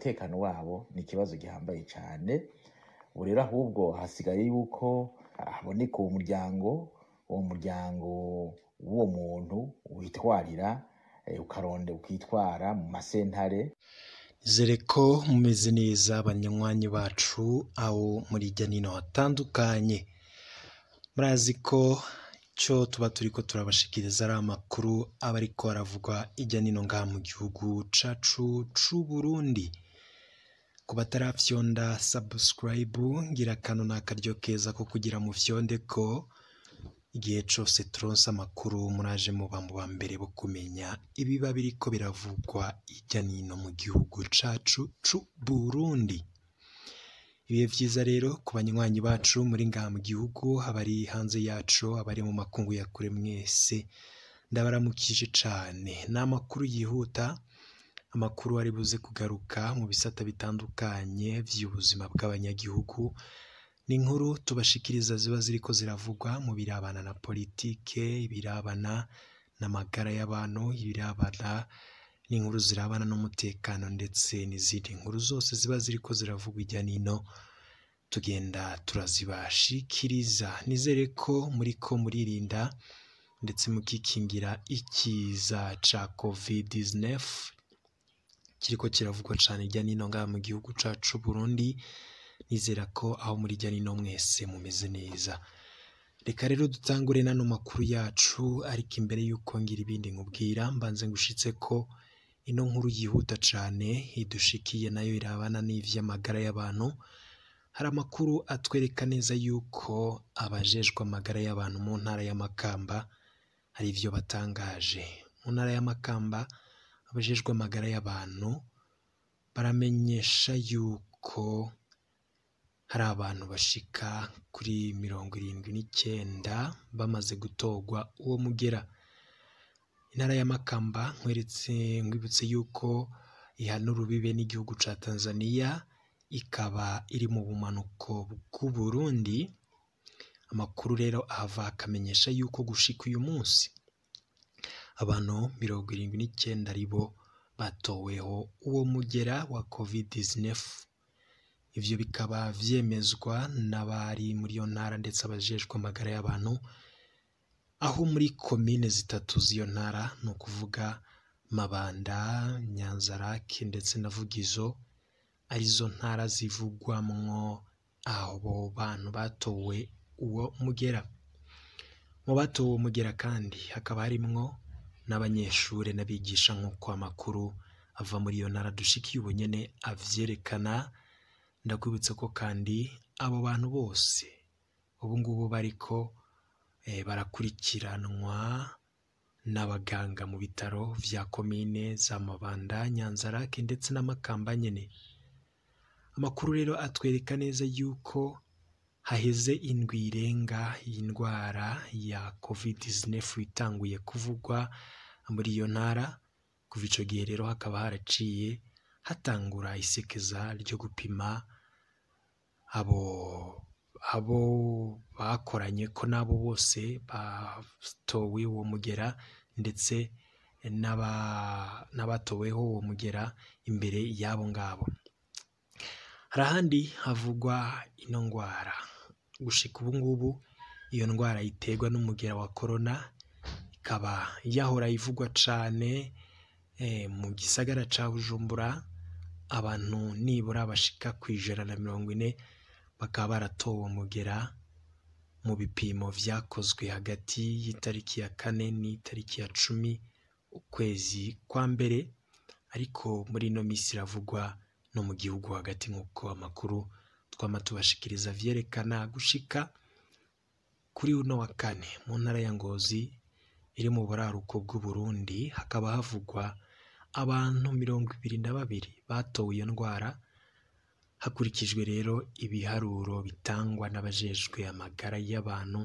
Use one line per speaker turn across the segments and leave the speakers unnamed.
Umutekano wabo ni ikibazo gihambaye cane. Ubu rero ahubwo hasigaye yuko haboneka uwo muryango w'uwo muntu witwarira, ukaronde ukitwara mu masentare.
Nizere ko mumeze neza, abanywanyi bacu aho muri hirya nino hatandukanye. Murazi ko icyo tuba turiko turabashikiriza ari amakuru aba ariko aravugwa hirya nino ngaha mu gihugu cacu c'u Burundi. Ku batarafyonda subscribe, ngira kano ni akaryo keza ko kugira mufyonde ko igihe cose turonse amakuru muraje muba mu ba mbere bo kumenya ibiba biriko biravugwa hirya nino mu gihugu cacu c'u Burundi. Ibihe vyiza rero ku banywanyi bacu muri ngaha mu gihugu, abari hanze yaco, abari mu makungu ya kure, mwese ndabaramukije cane. Ni amakuru yihuta, amakuru ari buze kugaruka mu bisata bitandukanye vy'ubuzima bw'abanyagihugu. Ni inkuru tubashikiriza ziba ziriko ziravugwa mu birabana na politike, ibirabana n'amagara y'abantu, ibirabana n'inkuru zirabana n'umutekano, ndetse n'izindi nkuru zose ziba ziriko ziravugwa hirya nino, tugenda turazibashikiriza. Nizere ko muriko muririnda ndetse mukikingira ikiza ca COVID-19 kiriko kiravugwa cane hirya nino ngaha mu gihugu cacu Burundi. Nizera ko aho muri hirya nino mwese mumeze neza. Reka rero dutangure n'ano makuru yacu, ariko imbere y'uko ngira ibindi nkubwira, mbanze ngushitse ko ino nkuru yihuta cane idushikiye, nayo irabana n'ivy'amagara y'abantu. Hari amakuru atwereka neza yuko abajejwe amagara y'abantu mu ntara ya Makamba hari ivyo batangaje. Mu ntara ya Makamba, abajejwe amagara y'abantu baramenyesha yuko hari abantu bashika kuri 79 bamaze gutorwa uwo mugera. Intara ya Makamba, nkweretse nkwibutse yuko ihana urubibe n'igihugu ca Tanzania, ikaba iri mu bumanuko bw'u Burundi. Amakuru rero ahava akamenyesha yuko gushika uyu munsi abantu 79 aribo batoweho uwo mugera wa COVID-19. Ivyo bikaba vyemezwa n'abari muri iyo ntara ndetse abajejwe amagara y'abantu, aho muri komine zitatu z'iyo ntara, ni ukuvuga Mabanda, Nyanzarake ndetse na Vugizo, arizo ntara zivugwamwo abo bantu batowe uwo mugera. Mu batowe uwo mugera kandi hakaba harimwo n'abanyeshure n'abigisha, nk'uko amakuru ava muri iyo ntara dushikiye ubu nyene avyerekana. Ndakwibutsa ko kandi abo bantu bose ubu ngubu bariko barakurikiranwa n'abaganga mu bitaro vya komine za Mabanda, Nyanzarake ndetse na Makamba nyene. Amakuru rero atwereka neza yuko haheze indwi irenga iyi ndwara ya COVID-19 itanguye kuvugwa muri iyo ntara. Kuva ico gihe rero hakaba haraciye hatangura isekeza ryo gupima abo bakoranye ko n'abo bose batowe uwo mugera, ndetse n'abatoweho uwo mugera imbere y'abo ngabo. Hari ahandi havugwa ino ngwara. Gushika ubu ngubu iyo ndwara iterwa n'umugera wa corona ikaba yahora ivugwa cane mu gisagara ca Bujumbura, abantu nibura bashika ku 140 bakaba baratowe umugera mu bipimo vyakozwe hagati y'itariki ya 4 n'itariki ya 10 ukwezi kwa mbere. Ariko muri ino misi iravugwa no mu gihugu hagati, nk'uko amakuru twama tubashikiriza vyerekana. Gushika kuri uno wa kane, mu ntara ya Ngozi iri mu buraruko bw'u Burundi, hakaba havugwa abantu 22 batowe iyo ndwara, hakurikijwe rero ibiharuro bitangwa n'abajejwe amagara y'abantu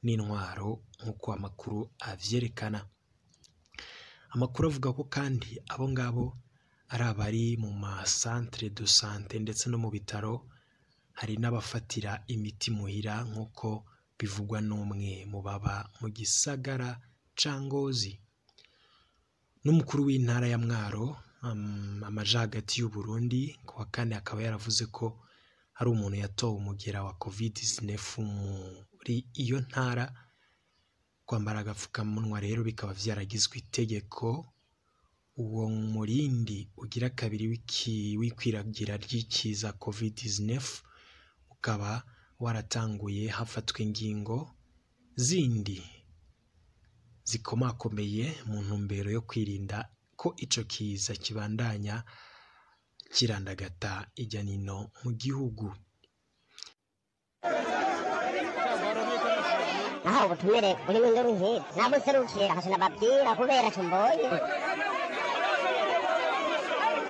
n'intwaro, nk'uko amakuru avyerekana. Amakuru avuga ko kandi abo ngabo ari abari mu ma centre de santé ndetse no mu bitaro, hari n'abafatira imiti muhira, nk'uko bivugwa n'umwe mu baba mu gisagara ca Ngozi. N'umukuru w'intara ya Mwaro amaja hagati y'u Burundi. Ku wa kane akaba yaravuze ko hari umuntu yatowe umugera wa COVID-19 muri iyo ntara. Kwambara agapfukamunwa rero bikaba vyaragizwe itegeko. Uwo murindi ugira kabiri w'ikwiragira ry'ikiza COVID-19 ukaba waratanguye hafatwa ingingo zindi zikomakomeye mu ntumbero yo kwirinda ko ico kiza kibandanya kirandagata ijya nino mu gihugu.
Naho ubutumire burimo induru nk'izi ntabwo nserukira nkaca nababwira kubera tumboye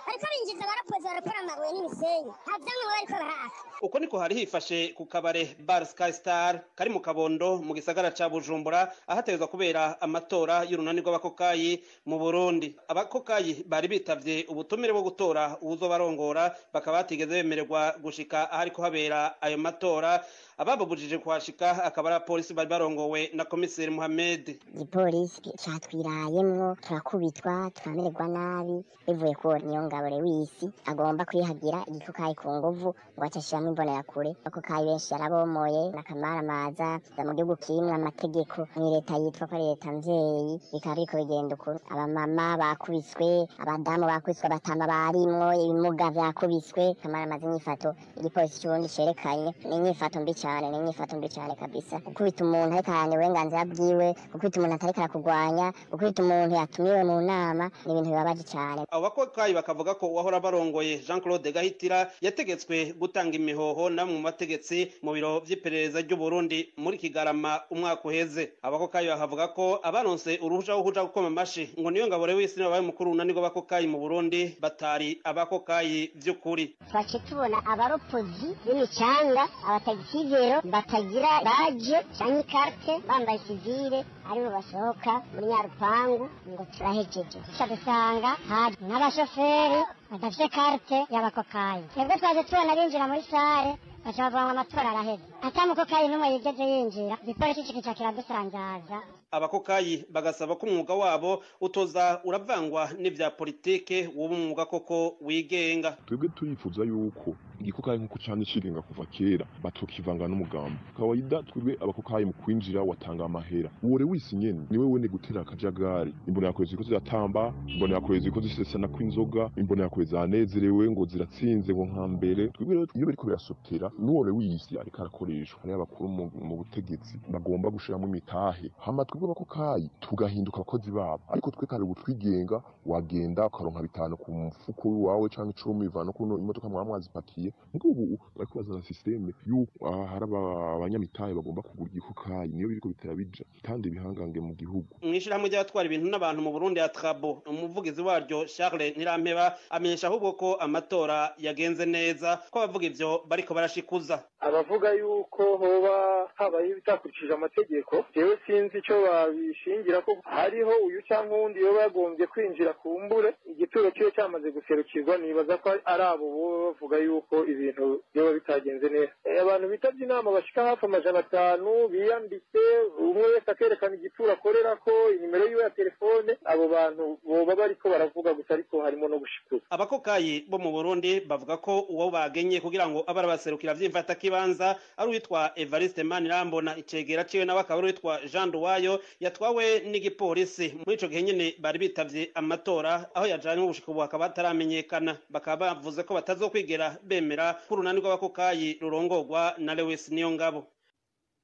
bariko binjiza barapoza barakora amabuye n'imisenyi nta vyangombwa bariko baraka.
Uko niko hari hifashe ku kabare Bar Sky Star kari mu Kabondo mu gisagara ca Bujumbura, ahategezwa kubera amatora y'urunani rw'abakokayi mu Burundi. Abakokayi bari bitavye ubutumire bwo gutora uwuzobarongora, bakaba batigeze bemererwa gushika ahariko habera ayo matora. Abababujije kuhashika akaba ari abapolisi bari barongowe na komiseri Muhammed.
Igipolisi catwirayemwo turakubitwa turamererwa nabi bivuye ku Niyongabo Lewisi agomba kwihagira igikokayi ku nguvu ngo ace ashiramwo imbonerakure. Abakokayi benshi yarabomoye n'akamaramaza mu gihugu kirimwo amategeko ni leta yitwa ko ari leta mvyeyi, bikaba biriko bigenda uko. Abamama bakubiswe, abadamu bakubiswe, abatama barimwo, ibimuga vyakubiswe. Akamaramaza inyifato igipolisi c'Uburundi cerekanye ni inyifato mbi cane, ni inyifato mbi cane kabisa. Gukubita umuntu ariko aharanira uburenganzira bwiwe, gukubita umuntu atariko arakugwanya, gukubita umuntu yatumiwe mu nama ni ibintu bibabaje cane.
Abo bakokayi bakavuga ko uwahora barongoye Jean Claude Gahitira yategetswe gutanga imihoho namwe mu bategetsi mu biro vy'iperereza ry'u Burundi muri Kigarama umwaka uheze. Abakokayi bakavuga ko abaronse uruhusha rwo kuja gukoma amashi ngo niyo ngabo Lewisi niwe wabaye umukuru w'urunani rw'abakokayi mu Burundi batari abakokayi vy'ukuri.
Twace tubona abaropozi b'imicanga, abatagisivero batagira baje canke ikarte, bambaye sivile aribo basohoka muri Nyarupangu ngo turahejeje. Duca dusanga hari n'abashoferi badafise karte y'abakokayi. Twebwe twaje tubona binjira muri sare baca bavuga ngo amatora araheze, ata mukokayi n'umwe yigeze yinjira. Igipolisi kica kiradusanzaza.
Abakokayi bagasaba ko umwuga wabo utoza uravangwa n'ivya politike, woba umwuga koko wigenga.
Twebwe turifuza yuko igikokayi nkuko cane cigenga kuva kera batokivanga n'umugambi. Kawaida twebwe abakokayi mu kwinjira watanga amahera. Uwo Lewisi nyene niwe wene gutera akajagari. Imbonerakure ziriko ziratamba, imbonerakure ziriko zisesana kw'inzoga, imbonerakure zanezerewe ngo ziratsinze ngo nka mbere. Twebwe rero iyo biriko birasotera n'uwo Lewisi ariko arakoreshwa, hariho abakuru mu butegetsi bagomba gushiramwo imitahe, hama twebwe abakokayi tugahinduka abakozi babo. Ariko twe kare ubu twigenga, wagenda ukaronka 5 ku mufuko wawe canke 10 bivana kuno imodoka mwaba mwazipakiye. Mugo ubu bariko bazana systeme yuko hari abanyamitahe bagomba kugura igikokayi, niyo biriko bitera bija kandi ibihangange mu gihugu.
Mw'ishirahamwe ry'abatwara ibintu n'abantu mu Burundi Atrabo, umuvugizi waryo Charles Ntirampeba amenyesha ahubwo ko amatora yagenze neza, ko abavuga ivyo bariko barashikuza.
Abavuga yuko hoba habaye ibitakurikije amategeko, jewe sinzi ico babishingira ko hariho uyu canke uwundi yoba yagombye kwinjira kumbure igituro ciwe cyamaze guserukirwa. Nibaza ko ari abo boba bavuga yuko ibintu byoba bitagenze neza. Abantu bitavye inama bashika hafi 500 biyanditse, umwe wese akerekana igituro akorerako, inimero yiwe ya telefone. Abo bantu boba bariko baravuga gusa, ariko harimo no gushikuza.
Abakokayi bo mu Burundi bavuga ko uwo bagenye kugira ngo abe arabaserukira vy'imfatakibanza ari uwitwa Evariste Manirambona, icegera ciwe nawe akaba ari uwitwa Jean Duwayo yatwawe n'igipolisi. Muri ico gihe nyene bari bitavye amatora, aho yajanywe gushika ubu hakaba hataramenyekana. Bakaba bavuze ko batazokwigera bemera ko urunani rw'abakokayi rurongorwa na Lewis Niyongabo.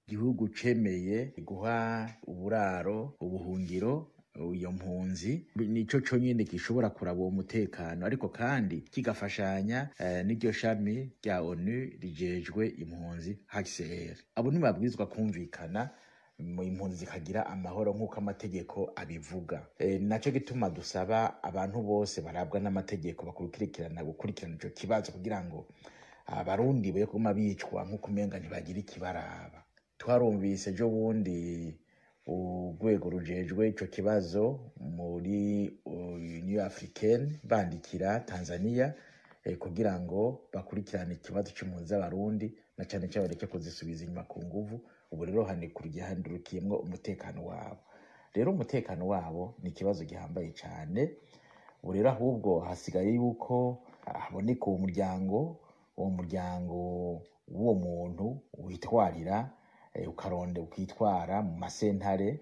Igihugu cemeye guha uburaro ubuhungiro iyo mpunzi nico conyene gishobora kuraba uwo mutekano, ariko kandi kigafashanya n'iryo shami rya ONU rijejwe impunzi HCR. Abo ntibabwirizwa kumvikana mu impunzi zikagira amahoro nk'uko amategeko abivuga. Naco gituma dusaba abantu bose barabwa n'amategeko bakurikirana gukurikirana ico kibazo kugira ngo abarundi be kuguma bicwa nk'uko umenga ntibagira ikibaraba. Twarumvise ejo bundi urwego rujejwe ico kibazo muri Union Africaine bandikira Tanzania kugira ngo bakurikirane ikibazo c'impunzi z'abarundi na cane cane bareke kuzisubiza inyuma ku nguvu. Ubu rero handurukiyemwo umutekano wabo. Rero umutekano wabo ni ikibazo gihambaye cane. Ubu rero ahubwo hasigaye yuko haboneka uwo muryango, uwo muryango w'uwo muntu witwarira, ukaronde ukitwara mu masentare,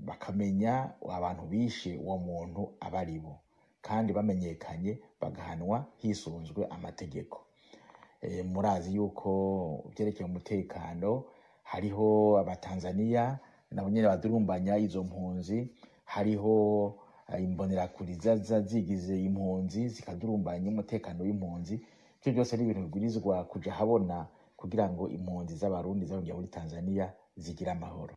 bakamenya abantu bishe uwo muntu abaribo, kandi bamenyekanye bagahanwa hisunzwe amategeko. Murazi yuko vyerekeye umutekano hariho abatanzaniya nabo nyene badurumbanya izo mpunzi, hariho imbonerakure ziza zigize impunzi zikadurumbanya umutekano w'impunzi. Ivyo vyose ni ibintu bibwirizwa kuja habona kugira ngo impunzi z'abarundi zahungiye muri Tanzania zigire amahoro.